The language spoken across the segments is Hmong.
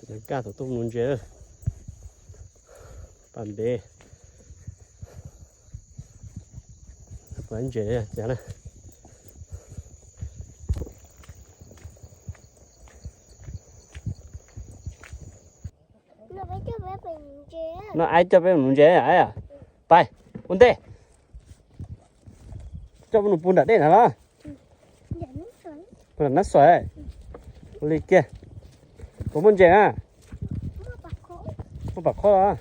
Nkaj thaum tuaj mus nuv ntses, pas ntev, pas ntses cas na. No aib coj peb mus nuv ntses, pais ua ntej, coj peb mus pug nram dej na los. Nab xaim, ua li kiag, puas muaj ntses na? Muaj pam qhob los?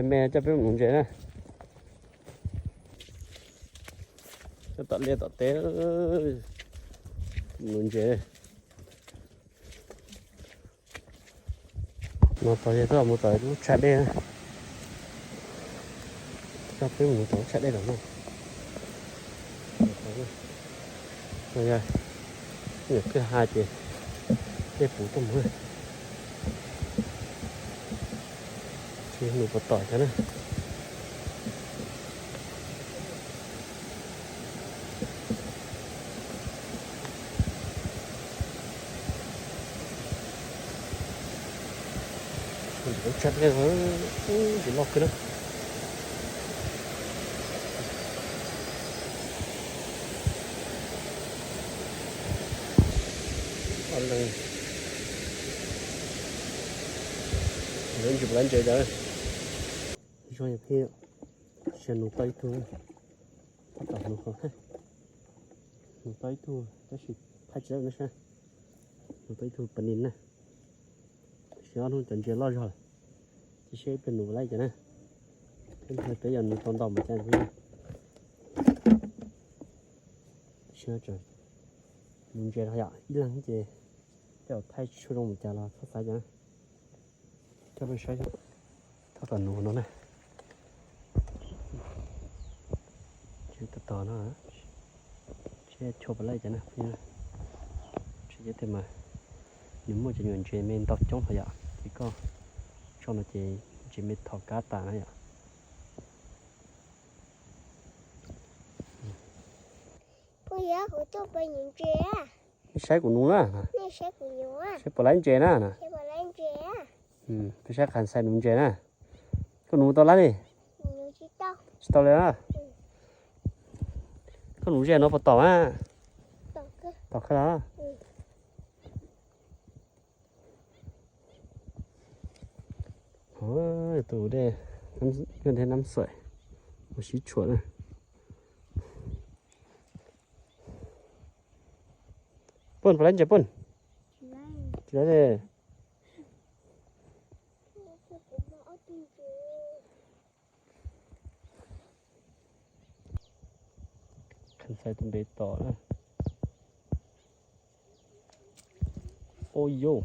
Me coj peb mus nuv ntses na. Coj tom liaj tom teb, nuv ntses. No tos yog tuaj mus tom lub tshav dej, coj peb mus tom lub tshav dej lawm no. Yog nyuam kwj ha ces dej puv tuaj mus, tsis nus puas tom cov na. Tsis loj kawg na. Lawv ntsis lawv ntses cov zoo phi, sia nus tau ib tug, tab tom nus hauv, nus tau ib tug tab sis phaj tsis tau na, nus tau ib tug pas nis na. Tab sis ob hnub cov ntses loj zog lawm, cia seb ib pliag nus laib cov na. Peb yog nus tau ntau mas cas, nus ntses no yom, ib leeg ces tej zaum thaij tsis tshua zoo mus cas los txhob xav cas na. Coj peb saib, tab tom nus no na. Tsis tau tos no, tsis chua pas laib cas na. Tsis ces tej mas nws muaj cov nyuam ntses me ntau coob hos yom, ces koj tso no ces ntses me thom kab tas na yom. Nej saib kuv nus na, saib puas laib ntses na. Peb saib Khas Xais nus ntses na. Koj nus tau lab li? Tsis tau li na. Koj nus ze no puas tom na? Tom kawg los. Tus dej, nab xaim, mus sib tshuam na. Pun, puas laib ntses Pun? Tsis laib li. Khas Xais tus npe tom na. Ua yus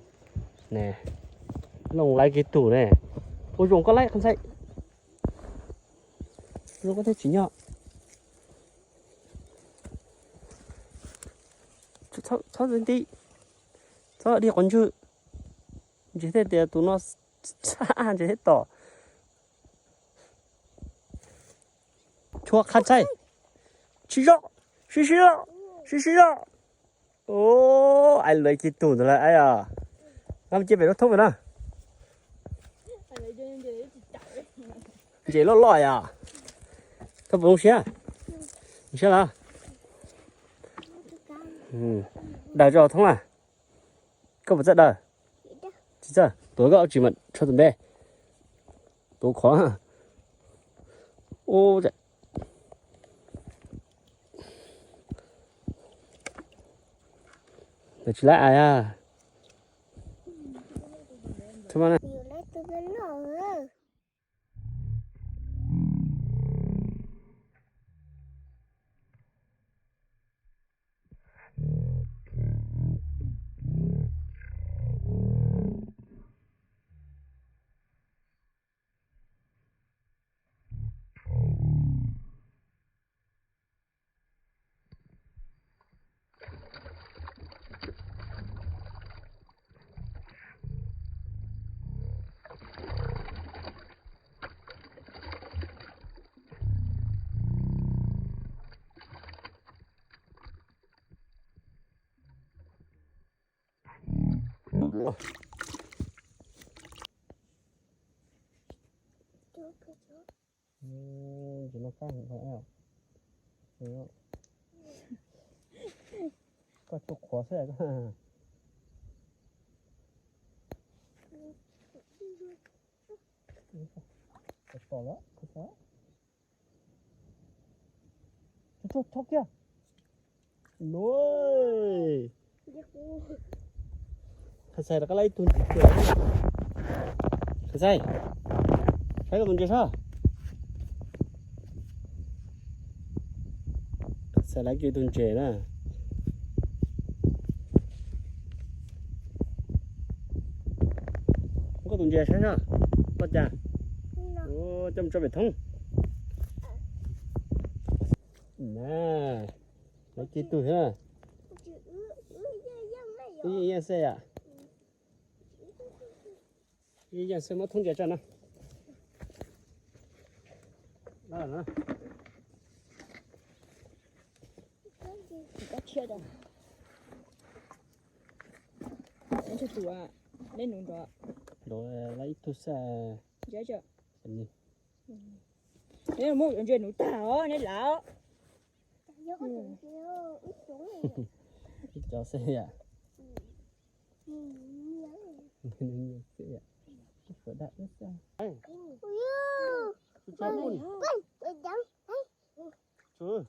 ne, looj laib kiag tus ne. Ua zoo koj laib Khas Xais. Zoo koj thiaj tsim nyog. Txhob nti, txhob dhia quav ntswg. Ntses thiaj tias tus no, ntses thiaj tom. Chua Khas Xais. Sib zog, sib sib zog, sib sib zog. Ais lawv kiag tus ntawd lawm ai os. Nqa mus cia pem lub thoob pem na. Ntses loj loj yom. Koj puas zoo siab? Zoo siab los? Daws tso thoob na. Koj puas txawj daws? Tsis txawj. Tuav koj tsis mas tshuav tus npe. Tuav qhov. Tsis laib ais. Ntsis no kab heev dhau. Koj tsuas qhuav xwb. Tom lawm, koj tso, tso kiag. Noj, Khas Xais rov qab lab ib tug ntses kiag. Khas Xais, saib koj tus ntses soj. Khas Xais lab kiag tus ntses na. Koj tus ntses saib soj, koj cas, coj mus tso pem thoob. Na, lab kiag tug thiab. Wb yeej yeej xwb yom. Yeej yeej xwb, muab thoob ntses tso na. Neb nuv nrov, nrov lab ib tug xwb. Neb muab ntses nuv tag os neb lav. Ib co xwb yom. Nws nyiam xwb yom. Ib suav daj wb xwb. Ua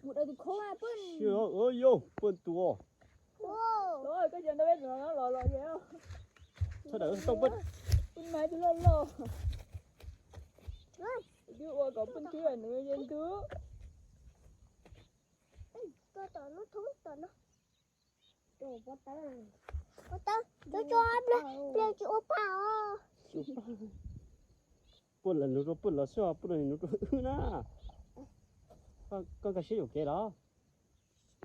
yau, poj tus os. Sawv daws tau poj, poj mas tus loj loj. Twb ua kom poj twb nws ye ntug. Poj tawb, poj tawb, tso tso, pliag tsis ua paj os. Poj lawm, nws rau poj los xwb, poj los nws rau wb na. Koj nkag siab yuam kev los?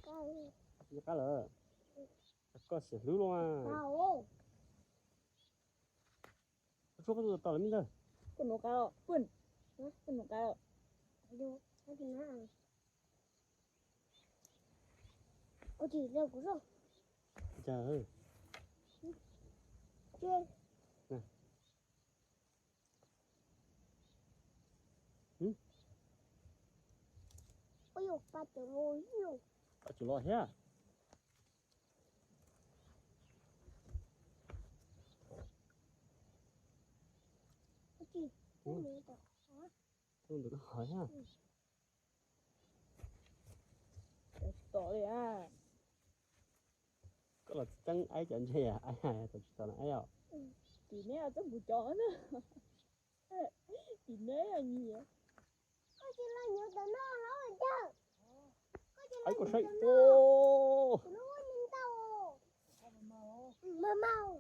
Qab lawm. Koj xiam hlub los mas. Koj tshuab koj tus tau lawm me ntag. Koj nuv qab los, koj nuv qab los. Paj tsum los thiab. Tus ntawm no hov thiab. Tom li a. Koj los txeeb aib cov ntses, aib tau tsis tau no aib os. Tim neb txeeb kuv cov na. Tim neb nyiam. Koj tsis los nyuv tom no los cas? Aib koj saib. Mas mas.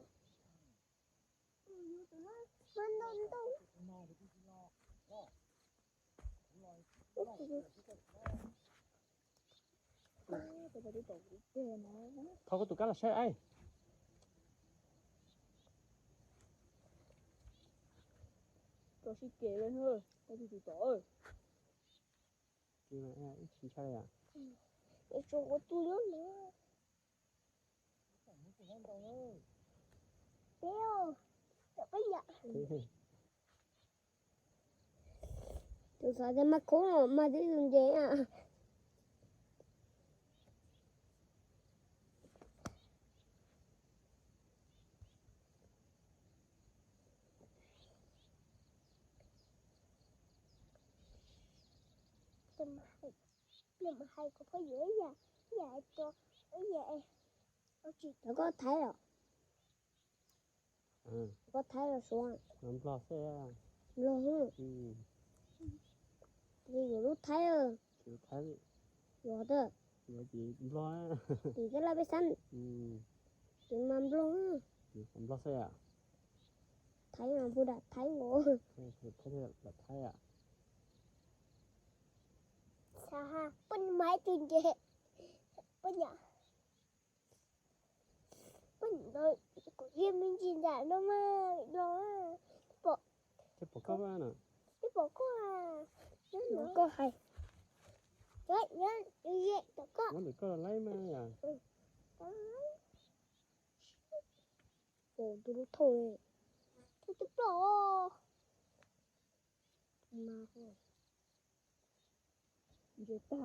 Thov koj tus kab los saib aib. Rau sib ke li, koj tus tus tom. Ib tsis ntshai li. Tsuas kuv tus lub no. Peb, peb yam. Tus xav tias mas khoob los mas twb yus nce na. Tus mas hais, tus mas hais kom phooj ywg ib yam, ib yam, ib yam, tsis tau koj Thaib los? Koj Thaib los Suav? Nplog xwb. Nplog xwb. Ces yuav lub Thaib, yuav Thaib, yuav tas, yuav ces Nplog, ces tej laj peb xab, ces mas Nplog, Nplog xwb. Thaib mas pub dam Thaib nkaus. Thaib, dam Thaib a. Xav ha poj niam tus nce, poj niam, poj niam kuv yeej me ntsis nram no mas los pom, twb pom koj, twb pom koj, koj hais, nyob tom koj, nyob ntawm koj los laib mas. Tus lub thauj, thauj twb ploj. Ntses tag,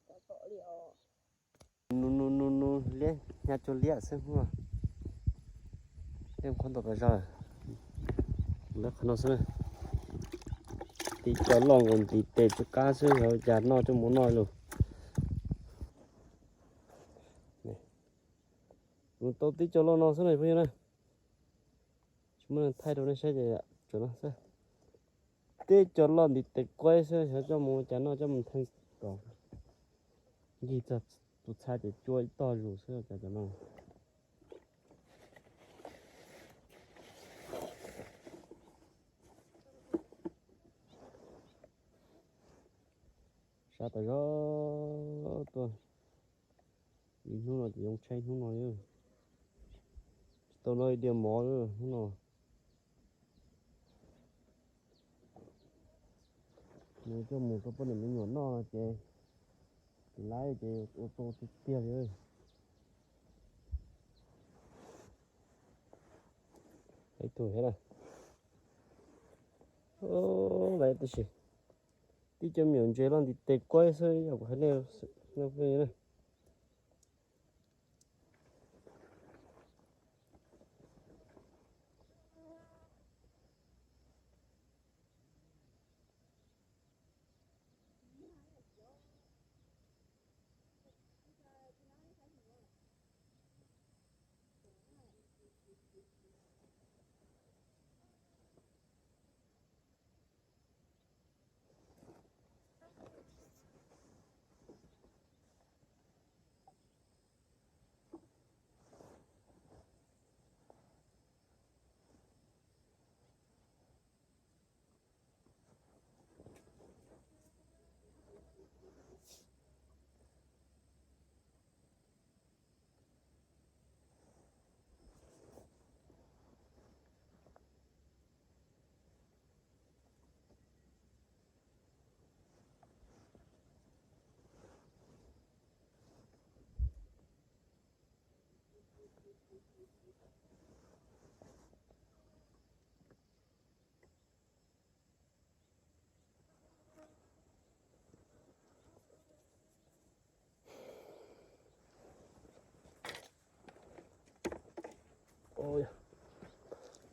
tom tom li os. Nus nus nus nus liab, hnyav cuag liab xwb hnub no. Liab qhuav ntau pas zog lawm. Lawv qhov no xwb na. Tib co loj nkaus ntiv tes tsis qab xwb, yog cas noj coj mus noj lus. Mus tau tib co loj no xwb na phooj ywg na. Tsis muaj neeg thaij rau nej saib ces tsuas no xwb. Tib co loj ntiv tes kuaib xwb, xyov coj mus cas noj coj mus theej kom. Ncig txog tus txha ces cua ib tog zus xwb cas cov no. Sab tas zog tuaj. Ib hnub no ces yoo tshaib hnub no. Tsis tau noj ib diav mov hnub no. Nws coj mus rau poj niam me nyuam noj no ces, ces lawv ces ua tau tiag tiag li. Ib tug thiab na. Lawv tab sis tib co me nyuam ntses loj ntiv tes kuaib xwb yog kuv hais nej no phooj ywg na.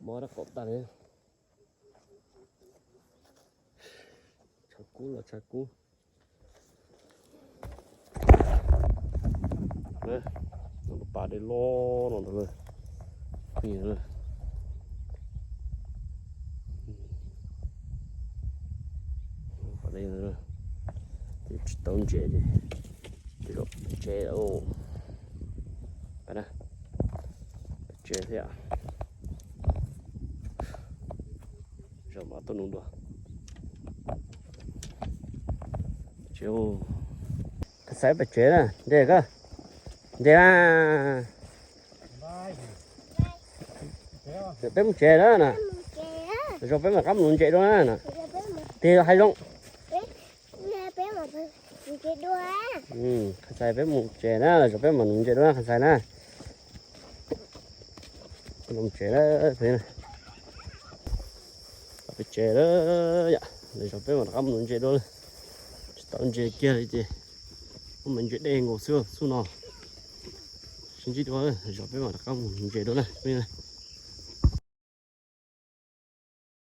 Mob rab qaum tag li. Tshav kub los tshav kub. Pas dej loj no ntag. Pas dej, tsis tau ntses ces tsev, pais tsev thiab. Zaum mas tuaj nug dua. Tsev, Khas Xais pais tsev na, ntses koj, ntses na. Peb mus tsev na na. Zaum peb mam rov qab mus nuv ntses dua na na. Tig hais zoo. Khas Xais peb mus tsev na, zaum peb mam nuv ntses dua na Khas Xais na. Mus tsev na, peb tsev na yom, zaum peb mam rov qab mus nuv ntses dua na. Tsis tau ntses kiag li ces, ub, mas ntses dej nkaus xwb xub no. Sib ntsib dua, zaum peb mam rov qab mus nuv ntses dua na.